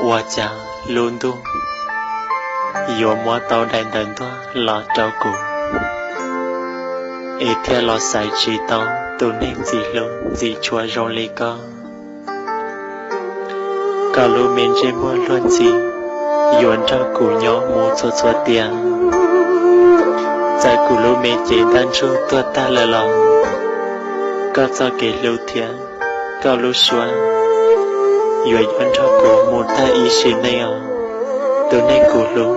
Ua cas lub ntuj yuav muab tau daim ntawv ntuag los rau kuv, es thiaj los xaiv tsis tau tus neeg ntxim hlub ntxim tshua zoo li koj. Koj lub me ntsej muag luag ntxhi yuav nrog kuv nyob mus txhua txhua tiam. Txawm kuv lub me cev ntaj ntsug tuag tag lawm los, koj txoj kev hlub thiab koj lub suab yuav nyob nrog kuv mus tag ib sim neej os, tus neeg kuv hlub.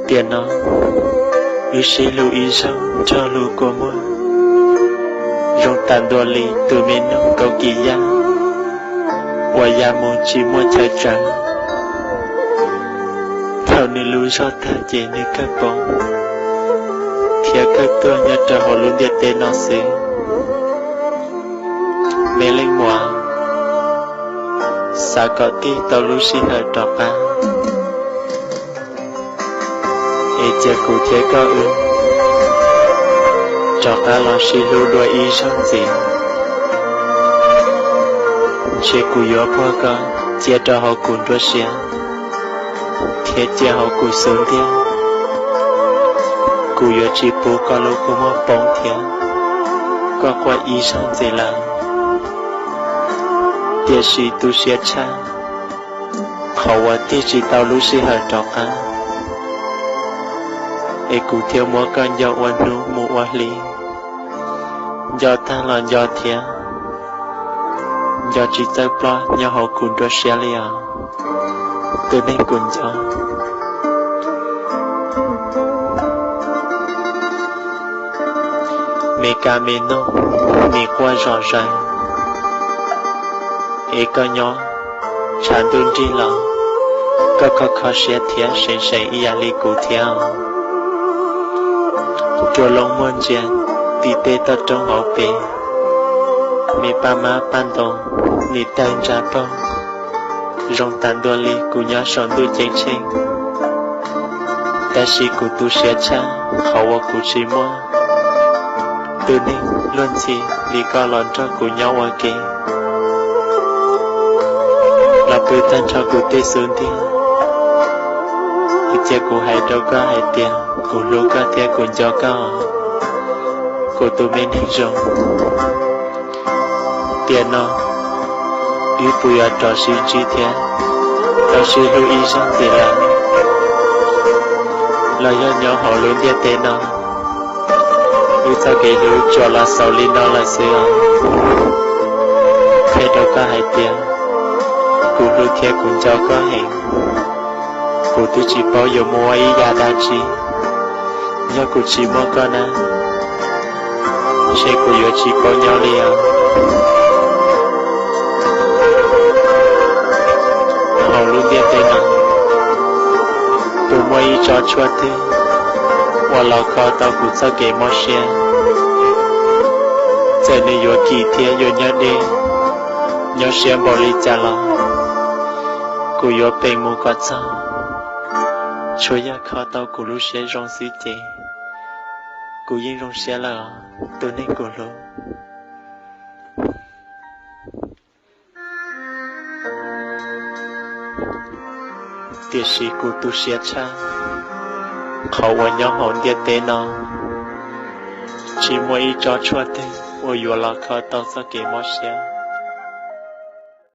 Tiam no wb sib hlub ib zaug nrog lub kua muag, zoo tas ntua li tus me noog kaum kis yaj uas ya mus tsis muaj chaw tsawv. Thaum nws lub zog tag ces nws kawg poob thiab kawg tuag nyob rau hauv lub ntiaj teb no xwb. Me leej muam, xav kom tig tau lub sij hawm rov qab, es cia kuv thiab koj wb rov qab los sib hlub dua ib zaug ntxiv. Ntshe kuv yuav puag koj cia rau hauv kuv nruab siab thiab cia hauv kuv xub ntiag. Kuv yuav tsis pub koj lub kua muag poob thiab koj quaj ib zaug ntxiv lawm. Tiam sis tu siab tshaj qhov uas tig tsis tau lub sij hawm rov qab, es kuv thiaj muab koj nco ua hnub mus ua hli, nco tag los nco thiab nco tsis txawj ploj nyob hauv kuv nruab siab li os, tus neeg kuv nco. Me kab me noog, nim quaj zom zaws, es koj nyob tshav ntuj nrig los koj kho kho siab thiab seev seev ib yam li kuv thiab. Rua loo muag ntsia tim tej toj roob hauv pes, me paj mab paj ntoos nim tawg ntsa paug, zoo tas ntua li kuv nyob saum ntuj ceeb tsheej. Tab sis kuv tu siab tshaj qhov uas kuv tsis muaj tus neeg luag ntxhi li koj los nrog kuv nyob ua ke, los pw tag nrho kuv tej xub ntiag. Cia kuv hais rau koj hais tias kuv hlub koj thiab kuv nco koj, kuv tus me neeg zoo. Tiam no wb puas yuav rov sib ntsib thiab tau sib hlub ib zaug ntxiv lawm, los yog nyob hauv lub ntiaj teb no wb txoj kev hlub tsuas los xaus li no lawm xwb os? Qhia rau koj hais tias kuv hlub thiab kuv nco koj heev. Kuv twb tsis paub yuav mus ua ib yam dab tsi, yog kuv tsis muaj koj na, ntshe kuv yuav tsis paub nyob li os. Hauv lub ntiaj teb no puas muaj ib tsob tshuaj twg uas los kho tau kuv txoj kev mob siab? Txawm nws yuav kim thiab yuav nyob deb, nyob siab npaum li cas los kuv yuav peem mus kom txog. Tsuas yog kho tau kuv lub siab zoo xwb ces kuv yeej zoo siab lawm os, tus neeg kuv hlub. Tiam sis kuv tu siab tshaj qhov uas nyob hauv ntiaj teb no tsis muaj ib tsob tshuaj twg uas yuav los kho tau txoj kev mob siab